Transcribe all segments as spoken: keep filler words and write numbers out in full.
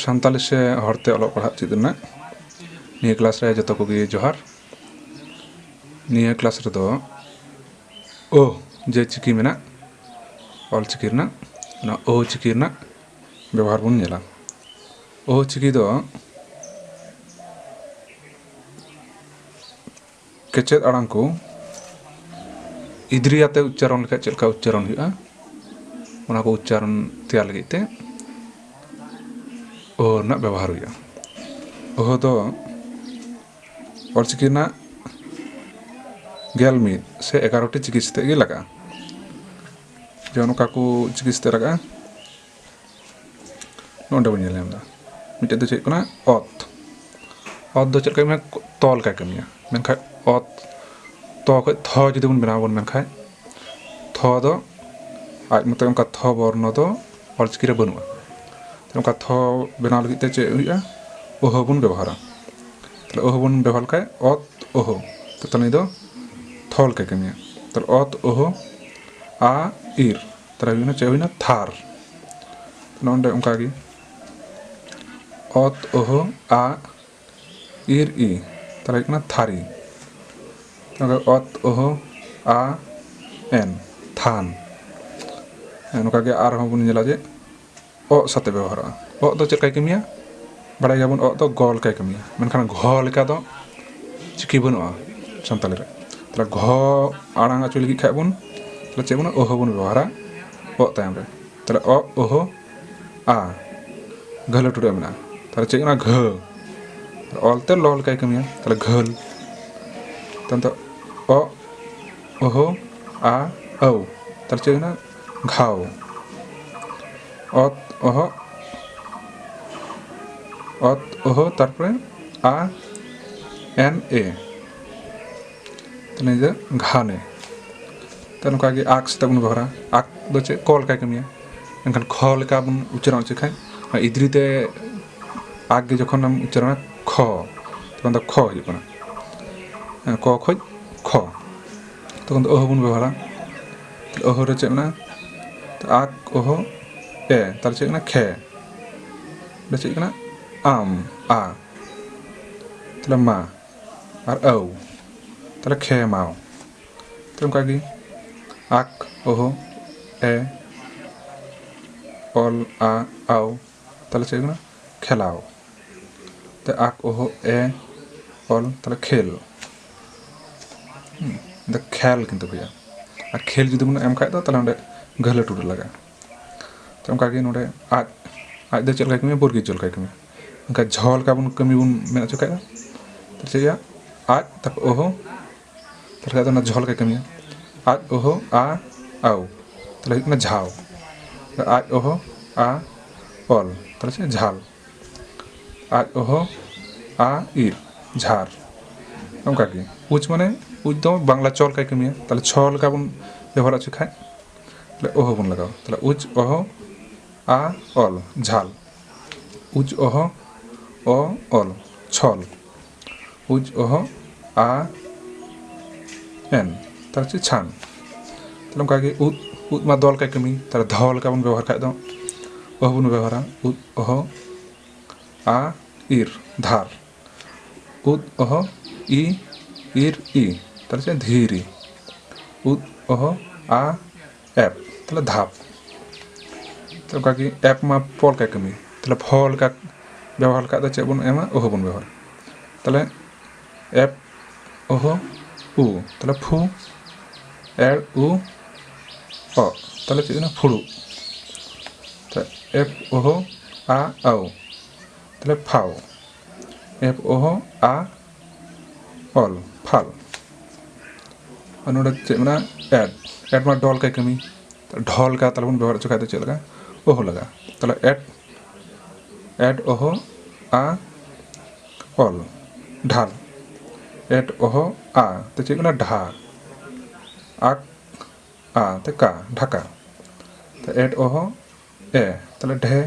ᱥᱟᱱᱛᱟᱞᱤ ᱥᱮ ᱦᱚᱲᱛᱮ ᱚᱞᱚᱜ ᱯᱟᱲᱦᱟᱜ ᱪᱮᱫ ᱨᱮᱱᱟᱜ ᱱᱤᱭᱟᱹ ᱠᱞᱟᱥ ᱨᱮ ᱡᱚᱛᱚ ᱠᱚᱜᱮ ᱡᱚᱦᱟᱨ᱾ ᱱᱤᱭᱟᱹ ᱠᱞᱟᱥ ᱨᱮᱫᱚ ᱳ ᱡᱮ ᱪᱤᱠᱤ ᱢᱮᱱᱟᱜ, ᱚᱞ ᱪᱤᱠᱤ ᱨᱮᱱᱟᱜ, ᱚᱱᱟ ᱳ ᱪᱤᱠᱤ ᱨᱮᱱᱟᱜ ᱵᱮᱵᱚᱦᱟᱨ ᱵᱚᱱ ᱧᱮᱞᱟ᱾ ᱳ ᱪᱤᱠᱤ ᱫᱚ ᱠᱮᱪᱮᱫ ᱟᱲᱟᱝ ᱠᱚ ᱤᱫᱽᱨᱤᱭᱟᱛᱮ ᱩᱪᱪᱟᱨᱚᱱ ᱞᱮᱠᱷᱟᱡ ᱪᱮᱫ ᱞᱮᱠᱟ ᱩᱪᱪᱟᱨᱚᱱ ᱦᱩᱭᱩᱜᱼᱟ, ᱚᱱᱟ ᱠᱚ ᱩᱪᱪᱟᱨᱚᱱ ᱛᱮᱭᱟᱨ ᱞᱟᱹᱜᱤᱫ ᱛᱮ ᱳ ᱨᱮᱱᱟᱜ ᱵᱮᱵᱚᱦᱟᱨ ᱦᱩᱭᱩᱜᱼᱟ᱾ ᱳ ᱫᱚ ᱚᱞᱪᱤᱠᱤ ᱨᱮᱱᱟᱜ ᱜᱮᱞ ᱢᱤᱫ ᱥᱮ ᱮᱜᱟᱨᱚ ᱴᱤ ᱪᱤᱠᱤ ᱥᱟᱛᱮᱜ ᱜᱮ ᱞᱟᱜᱟᱜᱼᱟ᱾ ᱡᱮᱢᱚᱱ ᱚᱠᱟ ᱠᱚ ᱪᱤᱠᱤ ᱥᱟᱛᱮᱜ ᱞᱟᱜᱟᱜᱼᱟ, ᱱᱚᱰᱮ ᱵᱚᱱ ᱧᱮᱞ ᱧᱟᱢ ᱮᱫᱟ᱾ ᱢᱤᱫᱴᱮᱡ ᱫᱚ ᱪᱮᱫ ᱠᱟᱱᱟ? ᱚᱛ᱾ ᱚᱛ ᱫᱚ ᱪᱮᱫ ᱞᱮᱠᱟ ᱠᱟᱹᱢᱤᱭᱟ? ᱠᱚ-, ᱛᱚ ᱞᱮᱠᱟᱭ ᱠᱟᱹᱢᱤᱭᱟ᱾ ᱢᱮᱱᱠᱷᱟᱱ ᱚᱛ, ᱛᱚ ᱠᱷᱚᱡ ᱛᱷᱚ ᱡᱩᱫᱤ ᱵᱚᱱ ᱵᱮᱱᱟᱣ ᱵᱚᱱ ᱢᱮᱱᱠᱷᱟᱱ, ᱛᱷᱚ ᱫᱚ ᱟᱡ ᱢᱚᱛᱚ ᱚᱱᱠᱟ ᱛᱷᱚ ᱵᱚᱨᱱᱚ ᱫᱚ ᱚᱞᱪᱤᱠᱤ ᱨᱮ ᱵᱟᱹᱱᱩᱜᱼᱟ᱾ ᱛᱟᱦᱞᱮ ᱚᱱᱠᱟ ᱛᱷᱚ ᱵᱮᱱᱟᱣ ᱞᱟᱹᱜᱤᱫ ᱛᱮ ᱪᱮᱫ ᱦᱩᱭᱩᱜᱼᱟ? ᱳᱦᱳ ᱵᱚᱱ ᱵᱮᱵᱚᱦᱟᱨᱟ᱾ ᱛᱟᱦᱞᱮ ᱳᱦᱳ ᱵᱚᱱ ᱵᱮᱵᱚᱦᱟᱨ ᱞᱮᱠᱷᱟᱡ ᱚᱛ ᱳᱦᱳ, ᱛᱚ ᱛᱟᱦᱞᱮ ᱱᱩᱭ ᱫᱚ ᱛᱷᱚ ᱞᱮᱠᱟᱭ ᱠᱟᱹᱢᱤᱭᱟ᱾ ᱛᱟᱦᱞᱮ ᱚᱛ ᱳᱦᱳ ᱟ ᱤᱨ, ᱛᱟᱦᱞᱮ ᱦᱩᱭᱱᱟ, ᱪᱮᱫ ᱦᱩᱭᱱᱟ? ᱛᱷᱟᱨ᱾ ᱱᱚᱰᱮ ᱚᱱᱠᱟᱜᱮ ᱚᱛ ᱳᱦᱳ ᱟ ᱤᱨ ᱤ, ᱛᱟᱦᱞᱮ ᱦᱩᱭᱩᱜ ᱠᱟᱱᱟ ᱛᱷᱟᱨᱤ᱾ ᱱᱚᱰᱮ ᱚᱛ ᱳᱦᱳ ᱟ ᱮᱱ, ᱛᱷᱟᱱ᱾ ᱦᱮᱸ, ᱱᱚᱝᱠᱟᱜᱮ ᱟᱨᱦᱚᱸ ᱵᱚᱱ ᱧᱮᱞᱟ ᱡᱮ ᱚᱜ ᱥᱟᱛᱮ ᱵᱮᱵᱚᱦᱟᱨᱚᱜᱼᱟ᱾ ᱚᱜ ᱫᱚ ᱪᱮᱫ ᱞᱮᱠᱟᱭ ᱠᱟᱹᱢᱤᱭᱟ? ᱵᱟᱲᱟᱭ ᱜᱮᱭᱟᱵᱚᱱ, ᱚᱜ ᱫᱚ ᱜᱚ ᱞᱮᱠᱟᱭ ᱠᱟᱹᱢᱤᱭᱟ, ᱢᱮᱱᱠᱷᱟᱱ ᱜᱷᱚ ᱞᱮᱠᱟ ᱫᱚ ᱪᱤᱠᱤ ᱵᱟᱹᱱᱩᱜᱼᱟ ᱥᱟᱱᱛᱟᱲᱤ ᱨᱮ᱾ ᱛᱟᱦᱞᱮ ᱜᱷᱚ ᱟᱲᱟᱝ ᱟᱹᱪᱩ ᱞᱟᱹᱜᱤᱫ ᱠᱷᱟᱡ ᱵᱚᱱ, ᱛᱟᱦᱞᱮ ᱪᱮᱫ ᱵᱚᱱ, ᱳᱦᱳ ᱵᱚᱱ ᱵᱮᱵᱚᱦᱟᱨᱟ ᱚᱜ ᱛᱟᱭᱚᱢ ᱨᱮ᱾ ᱛᱟᱦᱞᱮ ᱚᱜ ᱳᱦᱳ ᱟ, ᱜᱷᱟᱹᱞᱟᱹ ᱴᱩᱰᱟᱹᱜ ᱢᱮᱱᱟᱜᱼᱟ᱾ ᱛᱟᱦᱞᱮ ᱪᱮᱫ ᱠᱟᱱᱟ? ᱜᱷᱟᱹ᱾ ᱚᱞ ᱛᱮ ᱞᱚ ᱞᱮᱠᱟᱭ ᱠᱟᱹᱢᱤᱭᱟ, ᱛᱟᱦᱞᱮ ᱜᱷᱟᱹᱞ᱾ ᱛᱟᱭᱚᱢ ᱛᱮ ᱚᱜ ᱳᱦᱳ ᱟ ᱟᱹᱣ, ᱛᱟᱦᱞᱮ ᱪᱮᱫ ᱦᱩᱭᱱᱟ? ᱜᱷᱟᱣ᱾ ᱚᱛ ᱚᱦᱚ, ᱚᱛ ᱳᱦᱳ, ᱛᱟᱨᱯᱚᱨᱮ ᱟ ᱮᱱ ᱮ, ᱛᱟᱦᱞᱮ ᱱᱤᱭᱟᱹ ᱫᱚ ᱜᱷᱟᱱᱮ᱾ ᱛᱚ ᱱᱚᱝᱠᱟ ᱜᱮ ᱟᱠ ᱥᱟᱛᱮᱜ ᱵᱚᱱ ᱵᱮᱵᱚᱦᱟᱨᱟ᱾ ᱟᱠ ᱫᱚ ᱪᱮᱫ? ᱠᱚ ᱞᱮᱠᱟᱭ ᱠᱟᱹᱢᱤᱭᱟ, ᱢᱮᱱᱠᱷᱟᱱ ᱠᱷᱚ ᱞᱮᱠᱟ ᱵᱚᱱ ᱩᱪᱪᱟᱨᱚᱱ ᱦᱚᱪᱚᱭ ᱠᱷᱟᱡ, ᱚᱱᱟ ᱤᱫᱽᱨᱤ ᱛᱮ ᱟᱠ ᱜᱮ ᱡᱚᱠᱷᱚᱱᱮᱢ ᱩᱪᱪᱟᱨᱚᱱᱟ ᱠᱷᱚ, ᱛᱚᱠᱷᱚᱱ ᱫᱚ ᱠᱷᱚ ᱦᱩᱭᱩᱜ ᱠᱟᱱᱟ᱾ ᱦᱮᱸ, ᱠᱚ ᱠᱷᱚᱡ ᱠᱷᱚ, ᱛᱚᱠᱷᱚᱱ ᱫᱚ ᱳᱦᱳ ᱵᱚᱱ ᱵᱮᱵᱚᱦᱟᱨᱟ᱾ ᱛᱟᱦᱞᱮ ᱳᱦᱳ ᱨᱮ ᱪᱮᱫ ᱢᱮᱱᱟᱜᱼᱟ? ᱛᱚ ᱟᱠ ᱳᱦᱳ ᱮ, ᱛᱟᱦᱞᱮ ᱪᱮᱫ ᱠᱟᱱᱟ? ᱠᱷᱮ᱾ ᱚᱸᱰᱮ ᱪᱮᱫ ᱠᱟᱱᱟ? ᱟᱢ, ᱟ᱾ ᱛᱟᱦᱞᱮ ᱢᱟ᱾ ᱟᱨ ᱟᱹᱣ᱾ ᱛᱟᱦᱞᱮ ᱠᱷᱮ ᱢᱟᱣ᱾ ᱛᱟᱦᱞᱮ ᱚᱱᱠᱟ ᱜᱮ ᱟᱠ, ᱚᱦᱚ, ᱮ, ᱚᱞ, ᱟ, ᱟᱣ᱾ ᱛᱟᱦᱞᱮ ᱪᱮᱫ ᱠᱟᱱᱟ? ᱠᱷᱮᱞᱟᱣ᱾ ᱛᱮ ᱟᱠ, ᱚᱦᱚ, ᱮ, ᱚᱞ, ᱛᱟᱦᱞᱮ ᱠᱷᱮᱞ᱾ ᱦᱩᱸ, ᱫᱚ ᱠᱷᱮᱞ ᱠᱤᱱᱛᱩ ᱦᱩᱭᱩᱜᱼᱟ᱾ ᱟᱨ ᱠᱷᱮᱞ ᱡᱩᱫᱤ ᱵᱚᱱ ᱮᱢ ᱠᱷᱟᱡ ᱫᱚ, ᱛᱟᱦᱞᱮ ᱚᱸᱰᱮ ᱜᱟᱹᱦᱞᱟᱹ ᱴᱩᱰᱟᱹ ᱞᱟᱜᱟᱜᱼᱟ᱾ ᱛᱚ ᱚᱱᱠᱟ ᱜᱮ ᱱᱚᱰᱮ ᱟᱡ, ᱟᱡ ᱫᱚ ᱪᱮᱫ ᱞᱮᱠᱟᱭ ᱠᱟᱹᱢᱤᱭᱟ? ᱵᱚᱨᱜᱤᱡ ᱡᱚ ᱞᱮᱠᱟᱭ ᱠᱟᱹᱢᱤᱭᱟ᱾ ᱚᱱᱠᱟ ᱡᱷᱚ ᱞᱮᱠᱟ ᱵᱚᱱ ᱠᱟᱹᱢᱤ ᱵᱚᱱ ᱢᱮᱱ ᱦᱚᱪᱚ ᱠᱷᱟᱡ ᱫᱚ, ᱛᱟᱦᱞᱮ ᱪᱮᱫ ᱦᱩᱭᱩᱜᱼᱟ? ᱟᱡ, ᱛᱟᱨᱯᱚᱨ ᱚᱦᱚ, ᱛᱟᱦᱞᱮ ᱠᱷᱟᱡ ᱫᱚ ᱚᱱᱟ ᱡᱷᱚ ᱞᱮᱠᱟᱭ ᱠᱟᱹᱢᱤᱭᱟ᱾ ᱟᱡ, ᱚᱦᱚ, ᱟ, ᱟᱣ, ᱛᱟᱦᱞᱮ ᱦᱩᱭᱩᱜ ᱠᱟᱱᱟ ᱡᱷᱟᱣ᱾ ᱟᱡ, ᱚᱦᱚ, ᱟ, ᱚᱞ, ᱛᱟᱦᱞᱮ ᱪᱮᱫ? ᱡᱷᱟᱞ᱾ ᱟᱡ, ᱚᱦᱚ, ᱟ, ᱤᱨ, ᱡᱷᱟᱨ᱾ ᱚᱱᱠᱟ ᱜᱮ ᱩᱪ ᱢᱟᱱᱮ ᱩᱪ ᱫᱚ ᱵᱟᱝᱞᱟ ᱪᱚ ᱞᱮᱠᱟᱭ ᱠᱟᱹᱢᱤᱭᱟ, ᱛᱟᱦᱞᱮ ᱪᱷᱚ ᱞᱮᱠᱟ ᱵᱚᱱ ᱵᱮᱵᱚᱦᱟᱨ ᱦᱚᱪᱚ ᱠᱷᱟᱡ, ᱛᱟᱦᱞᱮ ᱚᱦᱚ ᱵᱚᱱ ᱞᱟᱜᱟᱣᱟ᱾ ᱛᱟᱦᱞᱮ ᱩᱪ, ᱚᱦᱚ, ᱟ, ᱚᱞ, ᱡᱷᱟᱞ᱾ ᱩᱪ, ᱚᱦᱚ, ᱚ, ᱚᱞ, ᱪᱷᱚᱞ᱾ ᱩᱪ, ᱚᱦᱚ, ᱟ, ᱮᱱ, ᱛᱟᱦᱞᱮ ᱪᱮᱫ? ᱪᱷᱟᱱ᱾ ᱛᱟᱦᱞᱮ ᱚᱱᱠᱟ ᱜᱮ ᱩᱫ, ᱩᱫ ᱢᱟ ᱫᱚ ᱞᱮᱠᱟᱭ ᱠᱟᱹᱢᱤ, ᱛᱟᱦᱞᱮ ᱫᱷᱚ ᱞᱮᱠᱟ ᱵᱚᱱ ᱵᱮᱵᱚᱦᱟᱨ ᱠᱷᱟᱡ ᱫᱚ ᱚᱦᱚ ᱵᱚᱱ ᱵᱮᱵᱚᱦᱟᱨᱟ᱾ ᱩᱫ, ᱚᱦᱚ, ᱟ, ᱤᱨ, ᱫᱷᱟᱨ᱾ ᱩᱫ, ᱚᱦᱚ, ᱤ, ᱤᱨ, ᱤ, ᱛᱟᱦᱞᱮ ᱪᱮᱫ? ᱫᱷᱤᱨᱤ᱾ ᱩᱫ, ᱚᱦᱚ, ᱟ, ᱮᱯ, ᱛᱟᱦᱞᱮ ᱫᱷᱟᱯ᱾ ᱛᱟᱦᱞᱮ ᱚᱱᱠᱟ ᱜᱮ ᱮᱯ ᱢᱟ ᱯᱚ ᱞᱮᱠᱟᱭ ᱠᱟᱹᱢᱤ, ᱛᱟᱦᱞᱮ ᱯᱷᱚ ᱞᱮᱠᱟ ᱵᱮᱵᱚᱦᱟᱨ ᱞᱮᱠᱷᱟᱡ ᱫᱚ ᱪᱮᱫ ᱵᱚᱱ ᱮᱢᱟ? ᱚᱦᱚ ᱵᱚᱱ ᱵᱮᱵᱚᱦᱟᱨᱟ᱾ ᱛᱟᱦᱞᱮ ᱮᱯ, ᱚᱦᱚ, ᱩ, ᱛᱟᱦᱞᱮ ᱯᱷᱩ, ᱮᱲ, ᱩ, ᱚ, ᱛᱟᱦᱞᱮ ᱪᱮᱫ ᱦᱩᱭᱱᱟ? ᱯᱷᱩᱲᱩᱜ᱾ ᱛᱟᱦᱞᱮ ᱮᱯ, ᱚᱦᱚ, ᱟ, ᱟᱣ, ᱛᱟᱦᱞᱮ ᱯᱷᱟᱣ᱾ ᱮᱯ, ᱚᱦᱚ, ᱟ, ᱚᱞ, ᱯᱷᱟᱞ᱾ ᱟᱨ ᱱᱚᱰᱮ ᱪᱮᱫ ᱢᱮᱱᱟᱜᱼᱟ? ᱮᱰ᱾ ᱮᱰ ᱢᱟ ᱰᱚ ᱞᱮᱠᱟᱭ ᱠᱟᱹᱢᱤ, ᱰᱷᱚ ᱞᱮᱠᱟ ᱛᱟᱦᱞᱮ ᱵᱚᱱ ᱵᱮᱵᱚᱦᱟᱨ ᱦᱚᱪᱚ ᱠᱷᱟᱡ ᱫᱚ ᱪᱮᱫ ᱞᱮᱠᱟ? ᱚᱦᱚ ᱞᱟᱜᱟᱜᱼᱟ᱾ ᱛᱟᱦᱞᱮ ᱮᱰ, ᱮᱰ, ᱚᱦᱚ, ᱟ, ᱚᱞ, ᱰᱷᱟᱞ᱾ ᱮᱰ, ᱚᱦᱚ, ᱟ, ᱛᱚ ᱪᱮᱫ ᱠᱟᱱᱟ? ᱰᱷᱟ᱾ ᱟᱠ, ᱟ, ᱛᱮ ᱠᱟ, ᱰᱷᱟᱠᱟ᱾ ᱛᱚ ᱮᱰ, ᱚᱦᱚ, ᱮ, ᱛᱟᱦᱞᱮ ᱰᱷᱮ,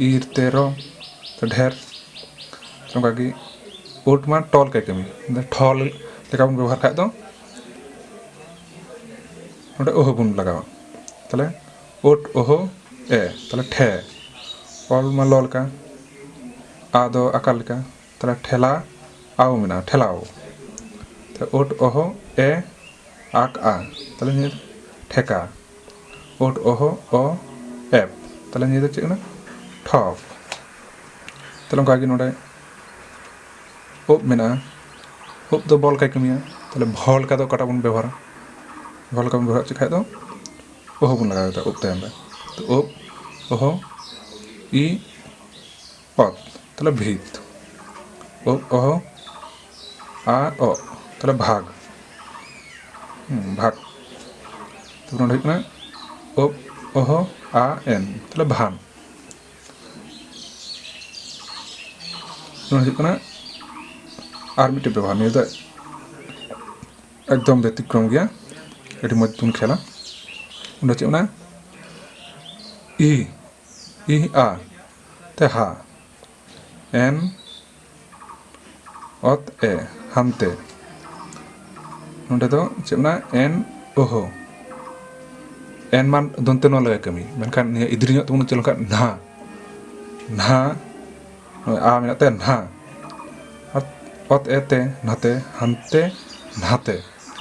ᱤᱨ ᱛᱮ ᱨᱚ, ᱛᱚ ᱰᱷᱮᱨ᱾ ᱚᱱᱠᱟ ᱜᱮ ᱳᱴ ᱢᱟ ᱴᱚ ᱞᱮᱠᱟᱭ ᱠᱟᱹᱢᱤ, ᱴᱷᱚ ᱞᱮᱠᱟ ᱵᱚᱱ ᱵᱮᱵᱚᱦᱟᱨ ᱠᱷᱟᱡ ᱫᱚ ᱱᱚᱰᱮ ᱚᱦᱚ ᱵᱚᱱ ᱞᱟᱜᱟᱣᱟ᱾ ᱛᱟᱦᱞᱮ ᱳᱴ, ᱚᱦᱚ, ᱮ, ᱛᱟᱦᱞᱮ ᱴᱷᱮ᱾ ᱚᱞ ᱢᱟ ᱞᱚ ᱞᱮᱠᱟ, ᱟ ᱫᱚ ᱟᱠᱟᱨ ᱞᱮᱠᱟ, ᱛᱟᱦᱞᱮ ᱴᱷᱮᱞᱟ ᱟᱣ ᱢᱮᱱᱟᱜᱼᱟ, ᱴᱷᱮᱞᱟᱣ᱾ ᱛᱟᱦᱞᱮ ᱳᱴ ᱚᱦᱚ ᱮ ᱟᱠ ᱟ, ᱛᱟᱦᱞᱮ ᱱᱤᱭᱟᱹ ᱫᱚ ᱴᱷᱮᱠᱟ᱾ ᱳᱴ ᱚᱦᱚ ᱚ ᱮᱯ, ᱛᱟᱦᱞᱮ ᱱᱤᱭᱟᱹ ᱫᱚ ᱪᱮᱫ ᱠᱟᱱᱟ? ᱴᱷᱚᱯ᱾ ᱛᱟᱦᱞᱮ ᱚᱱᱠᱟᱜᱮ ᱱᱚᱰᱮ ᱳᱵ ᱢᱮᱱᱟᱜᱼᱟ, ᱳᱵ ᱫᱚ ᱵᱚᱞ ᱞᱮᱠᱟᱭ ᱠᱟᱹᱢᱤᱭᱟ᱾ ᱛᱟᱦᱞᱮ ᱵᱷᱚ ᱞᱮᱠᱟ ᱫᱚ ᱚᱠᱟᱴᱟᱜ ᱵᱚᱱ ᱵᱮᱵᱚᱦᱟᱨᱟ? ᱵᱷᱚ ᱞᱮᱠᱟ ᱵᱚᱱ ᱵᱮᱵᱚᱦᱟᱨ ᱦᱚᱪᱚ ᱠᱷᱟᱡ ᱫᱚ ᱳᱦᱚ ᱵᱚᱱ ᱞᱟᱜᱟᱣ ᱠᱮᱫᱟ ᱳᱵ ᱛᱟᱭᱚᱢ ᱨᱮ᱾ ᱛᱚ ᱳᱵ, ᱳᱦᱚ, ᱤ, ᱚᱛ, ᱛᱟᱦᱞᱮ ᱵᱷᱤᱛ᱾ ᱳᱵ, ᱳᱦᱚ, ᱟ, ᱚ, ᱛᱟᱦᱞᱮ ᱵᱷᱟᱜᱽ᱾ ᱦᱩᱸ, ᱵᱷᱟᱜᱽ᱾ ᱛᱟᱨᱯᱚᱨ ᱱᱚᱰᱮ ᱦᱩᱭᱩᱜ ᱠᱟᱱᱟ ᱳᱵ, ᱳᱦᱚ, ᱟ, ᱮᱱ, ᱛᱟᱦᱞᱮ ᱵᱷᱟᱱ᱾ ᱱᱚᱣᱟ ᱦᱩᱭᱩᱜ ᱠᱟᱱᱟ ᱟᱨ ᱢᱤᱫᱴᱮᱱ ᱵᱮᱵᱚᱦᱟᱨ, ᱱᱤᱭᱟᱹ ᱫᱚ ᱮᱠᱫᱚᱢ ᱵᱮᱛᱤᱠᱨᱚᱢ ᱜᱮᱭᱟ, ᱟᱹᱰᱤ ᱢᱚᱡᱽ ᱵᱚᱱ ᱠᱷᱮᱞᱟ᱾ ᱚᱸᱰᱮ ᱪᱮᱫ ᱢᱮᱱᱟᱜᱼᱟ? ᱤ, ᱤ, ᱟ, ᱛᱮ ᱦᱟ, ᱮᱱ, ᱚᱛ, ᱮ, ᱦᱟᱱᱛᱮ᱾ ᱱᱚᱰᱮ ᱫᱚ ᱪᱮᱫ ᱢᱮᱱᱟᱜᱼᱟ? ᱮᱱ, ᱳᱦᱳ᱾ ᱮᱱ ᱢᱟ ᱫᱚᱱᱛᱮ ᱱᱚᱣᱟ ᱞᱟᱹᱜᱤᱫ ᱠᱟᱹᱢᱤ, ᱢᱮᱱᱠᱷᱟᱱ ᱱᱤᱭᱟᱹ ᱤᱫᱨᱤ ᱧᱚᱜ ᱛᱮᱵᱚᱱ ᱪᱮᱫ ᱞᱮᱠᱷᱟᱱ ᱱᱦᱟ, ᱱᱦᱟ, ᱱᱚᱜᱼᱚᱭ ᱟ ᱢᱮᱱᱟᱜ ᱛᱟᱭᱟ, ᱱᱦᱟ᱾ ᱟᱨ ᱚᱛ ᱮ ᱛᱮ, ᱱᱟᱛᱮ, ᱦᱟᱱᱛᱮ, ᱱᱟᱛᱮ,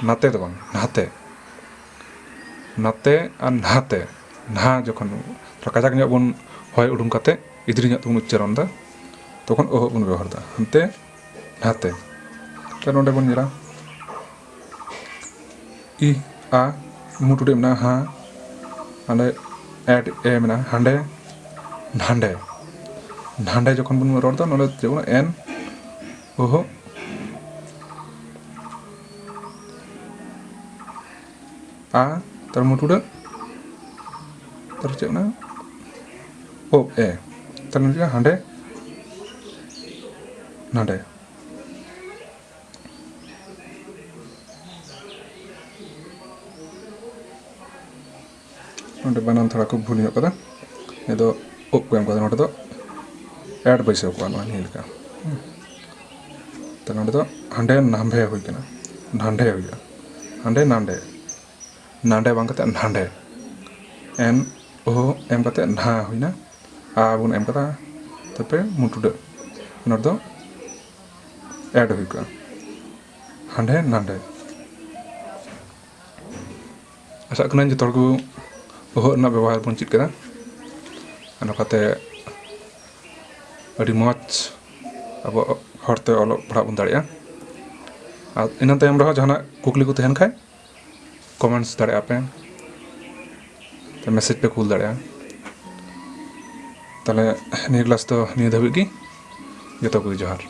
ᱱᱟᱛᱮ ᱫᱚ ᱵᱟᱝ, ᱱᱟᱛᱮ᱾ ᱱᱟᱛᱮ ᱟᱨ ᱱᱟᱛᱮ, ᱱᱦᱟ ᱡᱚᱠᱷᱚᱱ ᱛᱷᱚᱲᱟ ᱠᱟᱡᱟᱠ ᱧᱚᱜ ᱵᱚᱱ ᱦᱚᱭ ᱩᱰᱩᱝ ᱠᱟᱛᱮ ᱤᱫᱨᱤ ᱧᱚᱜ ᱛᱮᱵᱚᱱ ᱩᱪᱪᱟᱨᱚᱱ ᱮᱫᱟ, ᱛᱚᱠᱷᱚᱱ ᱚᱦᱚ ᱵᱚᱱ ᱵᱮᱵᱚᱦᱟᱨ ᱮᱫᱟ, ᱦᱟᱱᱛᱮ, ᱱᱟᱛᱮ᱾ ᱛᱚ ᱱᱚᱰᱮ ᱵᱚᱱ ᱧᱮᱞᱟ, ᱤ, ᱟ, ᱢᱩ ᱴᱩᱰᱟᱹᱜ ᱢᱮᱱᱟᱜᱼᱟ, ᱦᱟ, ᱦᱟᱸᱰᱮ ᱮᱰ ᱮ ᱢᱮᱱᱟᱜᱼᱟ, ᱦᱟᱸᱰᱮ, ᱱᱷᱟᱸᱰᱮ᱾ ᱱᱷᱟᱸᱰᱮ ᱡᱚᱠᱷᱚᱱ ᱵᱚᱱ ᱨᱚᱲ ᱮᱫᱟ, ᱱᱚᱰᱮ ᱪᱮᱫ ᱵᱚᱱ ᱮᱱ, ᱳᱦᱳ, ᱟ, ᱛᱟᱨ ᱢᱩ ᱴᱩᱰᱟᱹᱜ, ᱛᱟᱨ ᱪᱮᱫ ᱢᱮᱱᱟᱜᱼᱟ? ᱳ, ᱮ᱾ ᱛᱟᱨ ᱢᱟᱱᱮ ᱪᱮᱫ? ᱦᱟᱸᱰᱮ, ᱱᱷᱟᱸᱰᱮ᱾ ᱱᱚᱰᱮ ᱵᱟᱱᱟᱢ ᱛᱷᱚᱲᱟ ᱠᱚ ᱵᱷᱩᱞ ᱧᱚᱜ ᱠᱟᱫᱟ᱾ ᱱᱤᱭᱟᱹ ᱫᱚ ᱳᱵ ᱠᱚ ᱮᱢ ᱠᱟᱫᱟ, ᱱᱚᱰᱮ ᱫᱚ ᱮᱰ ᱵᱟᱹᱭᱥᱟᱹᱣ ᱠᱚᱜᱼᱟ, ᱱᱚᱣᱟ ᱱᱤᱭᱟᱹ ᱞᱮᱠᱟ᱾ ᱦᱩᱸ᱾ ᱛᱚ ᱱᱚᱰᱮ ᱫᱚ ᱦᱟᱸᱰᱮ ᱱᱟᱢᱵᱷᱮ ᱦᱩᱭ ᱠᱟᱱᱟ, ᱱᱷᱟᱸᱰᱮ ᱦᱩᱭᱩᱜᱼᱟ, ᱦᱟᱸᱰᱮ ᱱᱟᱸᱰᱮ, ᱱᱟᱸᱰᱮ ᱵᱟᱝ ᱠᱟᱛᱮ ᱱᱷᱟᱸᱰᱮ᱾ ᱮᱱ ᱳᱦ ᱮᱢ ᱠᱟᱛᱮ ᱱᱟ ᱦᱩᱭᱱᱟ, ᱟ ᱵᱚᱱ ᱮᱢ ᱠᱟᱫᱟ, ᱛᱟᱨᱯᱚᱨᱮ ᱢᱩᱴᱩᱰᱟᱹᱜ, ᱚᱱᱟ ᱨᱮᱫᱚ ᱮᱰ ᱦᱩᱭ ᱠᱚᱜᱼᱟ ᱦᱟᱸᱰᱮ ᱱᱟᱰᱮ᱾ ᱟᱥᱟᱜ ᱠᱟᱹᱱᱟᱹᱧ ᱡᱚᱛᱚ ᱦᱚᱲ ᱠᱚ ᱳᱦ ᱨᱮᱱᱟᱜ ᱵᱮᱵᱚᱦᱟᱨ ᱵᱚᱱ ᱪᱮᱫ ᱠᱮᱫᱟ, ᱟᱨ ᱱᱚᱝᱠᱟᱛᱮ ᱟᱹᱰᱤ ᱢᱚᱡᱽ ᱟᱵᱚ ᱦᱚᱲᱛᱮ ᱚᱞᱚᱜ ᱯᱟᱲᱦᱟᱜ ᱵᱚᱱ ᱫᱟᱲᱮᱭᱟᱜᱼᱟ᱾ ᱟᱨ ᱤᱱᱟᱹ ᱛᱟᱭᱚᱢ ᱨᱮᱦᱚᱸ ᱡᱟᱦᱟᱱᱟᱜ ᱠᱩᱠᱞᱤ ᱠᱚ ᱛᱟᱦᱮᱱ ᱠᱷᱟᱡ ᱠᱚᱢᱮᱱᱴᱥ ᱫᱟᱲᱮᱭᱟᱜᱼᱟ ᱯᱮ, ᱥᱮ ᱢᱮᱥᱮᱡᱽ ᱯᱮ ᱠᱩᱞ ᱫᱟᱲᱮᱭᱟᱜᱼᱟ᱾ ᱛᱟᱦᱞᱮ ᱱᱤᱭᱟᱹ ᱠᱞᱟᱥ ᱫᱚ ᱱᱤᱭᱟᱹ ᱫᱷᱟᱹᱵᱤᱡ ᱜᱮ᱾ ᱡᱚᱛᱚ ᱠᱚᱜᱮ ᱡᱚᱦᱟᱨ᱾